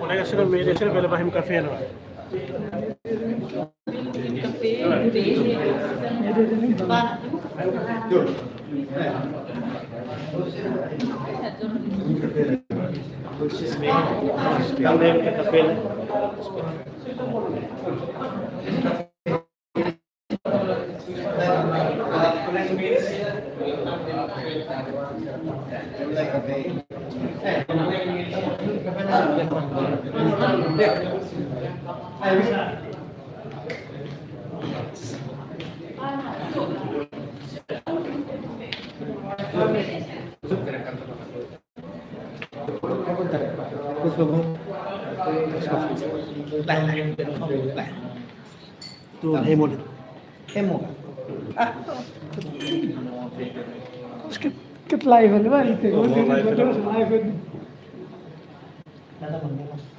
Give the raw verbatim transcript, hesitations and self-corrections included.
Kolega sira, media sira bele bá hemu kafé ona. Kafé, teh. Kafé. Por favor. Lae, lae, lae. Tuun, hemu. Hemu. Ah. Terus ke, ke live ni, Bang, itu. Oh, live. Terus live ni. Nada, Bang.